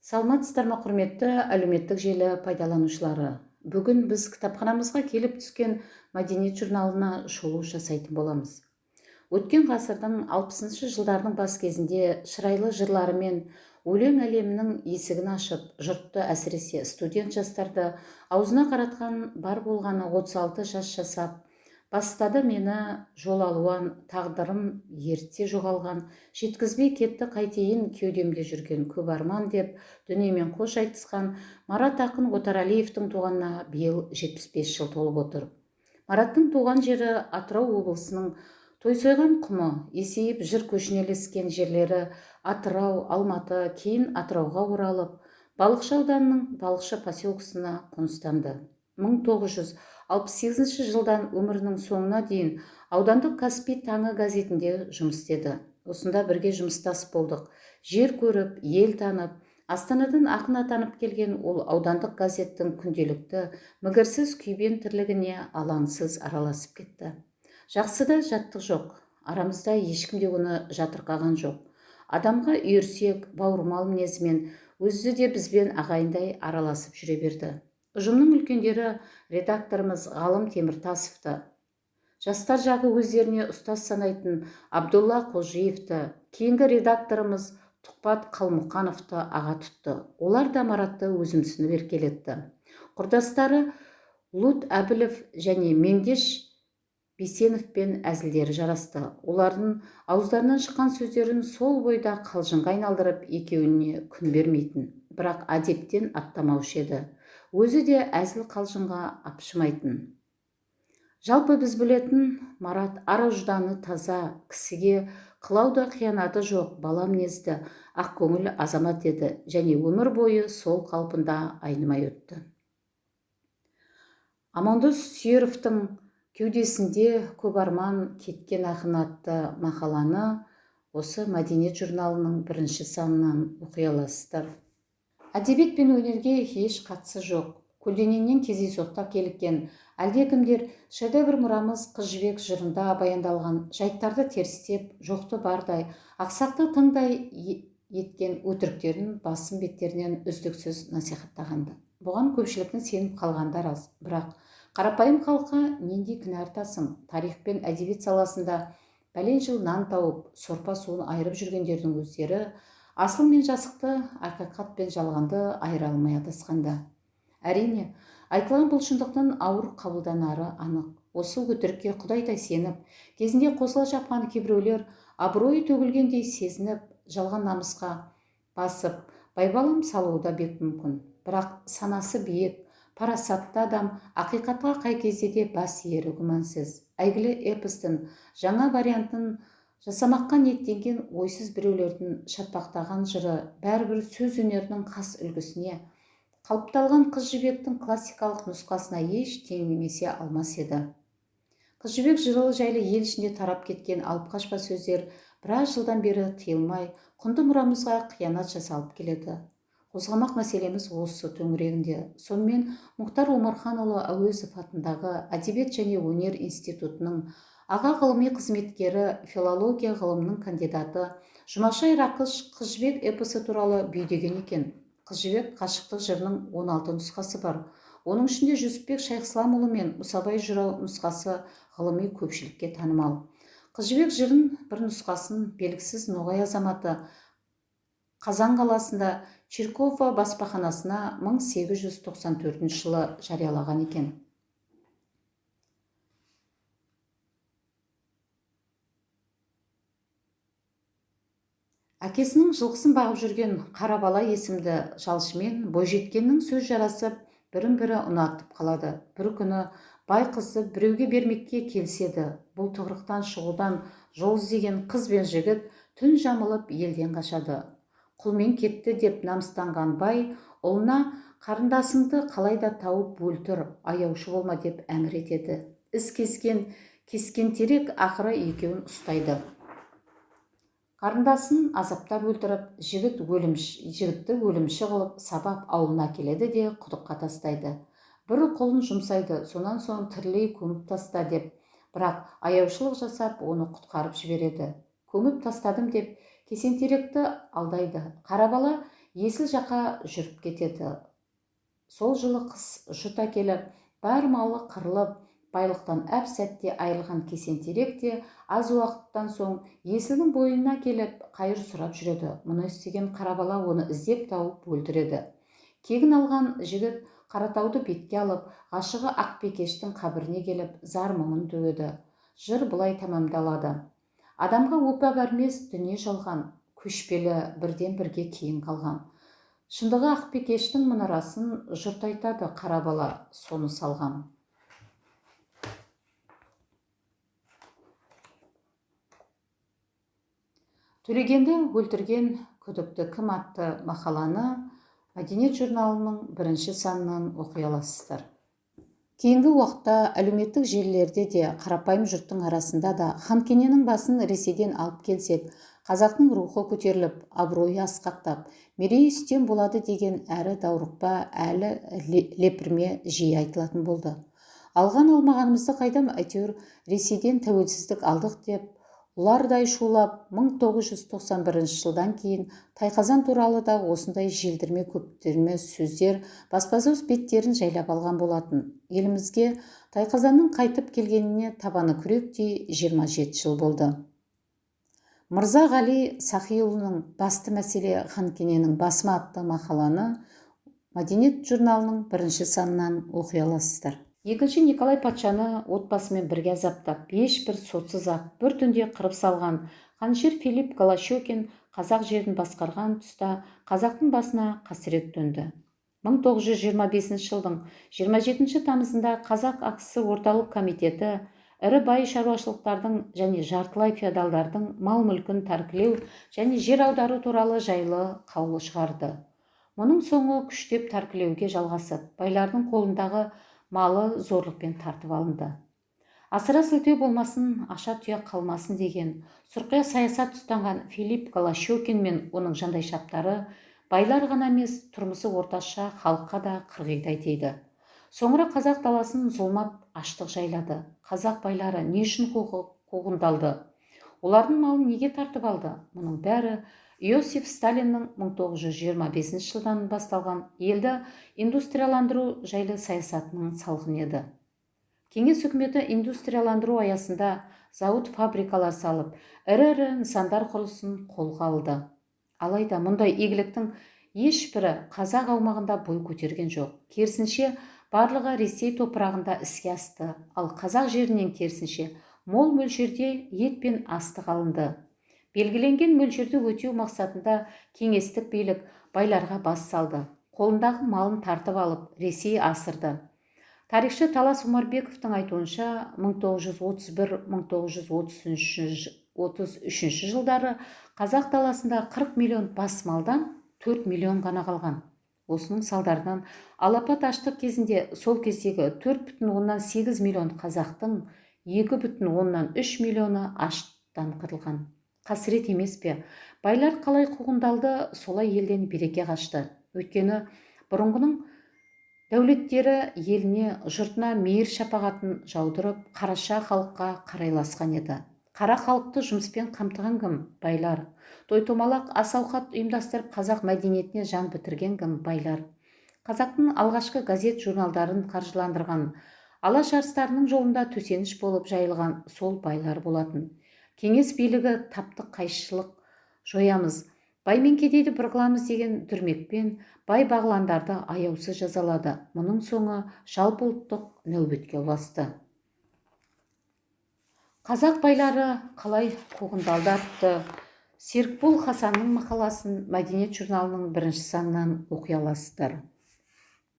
Саламатсыздар ма, құрметті әлеуметтік желі пайдаланушылары! Бүгін біз кітапханамызға келіп түскен Мәдениет журналына шолу жасайтын боламыз. Өткен ғасырдың 60-шы жылдарының бас кезінде шырайлы жырларымен өлең әлемінің есігін ашып, жұртты, әсіресе студент жастарды аузына қаратқан, бар болғаны 36 жас жасап, бастады мені жол алуан, тағдырым ерте жоғалған, жеткізбей кетті қайтейін кеудемде жүрген көп арман деп дүниемен қош айтысқан Марат ақын Отаралиевтің туғанына биыл 75 жыл толып отыр. Мараттың туған жері Атырау облысының Тойсойған құмы, есейіп жыр көшіне ілескен жерлері Атырау, Алматы, кейін Атырауға оралып, Балықшы ауданының Балықшы поселкесіне қоныстанды. 1968 жылдан өмірінің соңына дейін аудандық «Каспий таңы» газетінде жұмыс істеді. Осында бірге жұмыстас болдық. Жер көріп, ел танып, Астанадан ақын атанып келген ол аудандық газеттің күнделікті мігірсіз күйбең тірлігіне алаңсыз араласып кетті. Жақсыда жаттық жоқ, арамызда ешкім де оны жатырқаған жоқ. Адамға үйірсек, бауырмал мінезімен өзі де бізбен ағайындай араласып жүре берді. Ұжымның үлкендері редакторымыз Ғалым Теміртасовты, жастар жағы өздеріне ұстаз санайтын Абдулла Қожиевті, кейінгі редакторымыз Тұқпат Қалмұқановты аға тұтты. Олар да Маратты өзімсініп еркелетті. Құрдастары Лут Әбілов және Меңдеш Бейсеновпен әзілдері жарасты. Олардың ауыздарынан шыққан сөздерін сол бойда қалжыңға айналдырып, екеуіне күн бермейтін. Бірақ әдептен аттамаушы еді. Өзі де әзіл қалжыңға апшымайтын. Жалпы біз білетін Марат ар-ожданы таза, кісіге қылау да қиянаты жоқ, бала мінезді, ақкөңіл азамат еді және өмір бойы сол қалпында айнымай өтті. Амандос Сүйеровтің кеудесінде көп арман кеткен ақын атты мақаланы осы Мәдениет журналының бірінші санынан оқи аласыздар. Әдебиет пен өнерге еш қатысы жоқ, көлденеңнен кездейсоқта келіккен әлдекімдер шедевр мұрамыз Қыз Жібек жырында баяндалған жайттарды терістеп, жоқты бардай, ақсақты тыңдай еткен өтіріктерін басым беттерінен үздіксіз насихаттағанды. Бұған көпшіліктің сеніп қалғаны да рас. Бірақ қарапайым халыққа нендей кінә артасың? Тарих пен әдебиет саласында бәлен жыл нан тауып, сорпа суын айырып жүргендердің өздері асыл мен жасықты, ақиқат пен жалғанды айыра алмай адасқанда. Әрине, айтылған бұл шындықтың ауыр қабылданары анық. Осы өтірікке құдайдай сеніп, кезінде қосыла жапқан кейбіреулер абыройы төгілгендей сезініп, жалған намысқа басып, байбалам салуы да бек мүмкін. Бірақ санасы биік, парасатты адам ақиқатқа қай кезде де бас иері күмәнсіз. Әйгілі эпостың жаңа вариантын жасамаққа ниеттенген ойсыз біреулердің шатпақтаған жыры бәрібір сөз өнерінің қас үлгісіне, қалыпталған Қыз Жібектің классикалық нұсқасына еш теңесе алмас еді. Қыз Жібек жыры жайлы ел ішінде тарап кеткен алып қашпа сөздер біраз жылдан бері тыйылмай, құнды мұрамызға қиянат жасалып келеді. Қозғамақ мәселеміз осы төңірегінде. Сонымен, Мұхтар Омарханұлы Әуезов атындағы Әдебиет және өнер институтының аға ғылыми қызметкері, филология ғылымының кандидаты Жұмашай Рақыш Қыз Жібек эпосы туралы бүйдеген екен. Қыз Жібек қашықтық жырының 16 нұсқасы бар. Оның ішінде Жүсіпбек Шайхисламұлы мен Мұсабай жырау нұсқасы ғылыми көпшілікке танымал. Қыз Жібек жырын бір нұсқасын белгісіз ноғай азаматы Қазан қаласында Чиркова баспаханасына 1894 жылы жариялаған екен. Әкесінің жылқысын бағып жүрген Қарабала есімді жалшымен бойжеткеннің сөз жарасып, бірін-бірі ұнатып қалады. Бір күні бай қызды біреуге бермекке келіседі. Бұл тығырықтан шығудан жол іздеген қыз бен жігіт түн жамылып елден қашады. Құлмен кетті деп намыстанған бай ұлына қарындасыңды қалай да тауып өлтір, аяушы болма деп әмір етеді. Іс кескен терек ақыры екеуін ұстайды. Қарындасын азаптап өлтіріп, жігітті өлімші қылып сабап ауылына келеді де құдыққа тастайды. Бір құлын жұмсайды, сонан соң тірілей көміп таста деп Бірақ аяушылық жасап, оны құтқарып жібереді. Көміп тастадым деп Кесентеректі алдайды. Қарабала Есіл жаққа жүріп кетеді. Сол жылы қыс жұт әкеліп, бар малы қырылып, байлықтан әп-сәтте айырылған Кесентерек те аз уақыттан соң Есілдің бойына келіп, қайыр сұрап жүреді. Мұны естіген Қарабала оны іздеп тауып өлтіреді. Кегін алған жігіт Қаратауды бетке алып, ғашығы Ақбекештің қабіріне келіп, зар мұңын төгеді. Жыр былай тәмамдалады. Адамға опа бермес дүние жалған, көшпелі бірден бірге кейін қалған. Шындығы Ақбекештің мұнарасын жұрт айтады, Қарабала соны салған. Төлегенді өлтірген күдікті кім атты мақаланы Мәдениет журналының бірінші санынан оқи аласыздар. Кейінгі уақытта әлеуметтік желілерде де, қарапайым жұрттың арасында да Хан Кененің басын Ресейден алып келсек, қазақтың рухы көтеріліп, абыройы асқақтап, мерейі үстем болады деген әрі даурықпа, әлі лепірме жиі айтылатын болды. Алған алмағанымызды қайдам, әйтеуір Ресейден тәуелсіздік алдық деп ұлардай шулап, 1991 жылдан кейін Тайқазан туралы да осындай желдірме көптерме сөздер баспасөз беттерін жайлап алған болатын. Елімізге Тайқазанның қайтып келгеніне табаны күректей 27 жыл болды. Мырзағали Сахиұлының «Басты мәселе Хан Кененің басымы» атты мақаланы Мәдениет журналының бірінші санынан оқи аласыздар. Екінші Николай патшаны отбасымен бірге азаптап, ешбір сотсыз-ақ бір түнде қырып салған қанішер Филипп Голощекин қазақ жерін басқарған тұста қазақтың басына қасірет төнді. 1925 жылдың 27 тамызында Қазақ АКССР Орталық комитеті ірі бай шаруашылықтардың және жартылай феодалдардың мал-мүлкін тәркілеу және жер аудару туралы жайлы қаулы шығарды. Мұның соңы күштеп тәркілеуге жалғасып, байлардың қолындағы малы зорлықпен тартып алынды. Асыра сілтеу болмасын, аша тұяқ қалмасын деген сұрқия саясат ұстанған Филипп Голощекин мен оның жандайшаптары байлар ғана емес, тұрмысы орташа халыққа да қырғидай тиді. Соңыра қазақ даласын зұлмат аштық жайлады. Қазақ байлары не үшін қуғындалды? Олардың малын неге тартып алды? Мұның бәрі Иосиф Сталиннің 1925 жылдан басталған елді индустрияландыру жайлы саясатының салқыны еді. Кеңес үкіметі индустрияландыру аясында зауыт фабрикалар салып, ірі-ірі нысандар құрылысын қолға алды. Алайда мұндай игіліктің ешбірі қазақ аумағында бой көтерген жоқ. Керісінше, барлығы Ресей топырағында іске асты, ал қазақ жерінен керісінше мол мөлшерде ет пен астық алынды. Белгіленген мөлшерді өтеу мақсатында кеңестік билік байларға бас салды. Қолындағы малын тартып алып, Ресей асырды. Тарихшы Талас Омарбековтың айтуынша, 1931-1933 жылдары қазақ даласында 40 миллион бас малдан 4 миллион ғана қалған. Осының салдарынан алапат аштық кезінде сол кездегі 4,8 миллион қазақтың 2,3 миллионы аштан қырылған. Қасірет емес пе? Байлар қалай қуғындалды, солай елден береке қашты. Өйткені бұрынғының дәулеттері еліне, жұртына мейір шапағатын жаудырып, қараша халыққа қарайласқан еді. Қара халықты жұмыспен қамтыған кім? Байлар. Той-томалақ ас-ауқат ұйымдастырып, қазақ мәдениетіне жан бітірген кім? Байлар. Қазақтың алғашқы газет журналдарын қаржыландырған, Алаш арыстарының жолында төсеніш болып жайылған сол байлар болатын. Кеңес билігі таптық қайшылық жоямыз, бай мен кедейді бір қыламыз деген дүрмекпен бай бағландарды аяусыз жазалады. Мұның соңы жалпы ұлттық нәубетке ұласты. Қазақ байлары қалай қуғындалды атты Серікбол Хасанның мақаласын Мәдениет журналының бірінші санынан оқи аласыздар.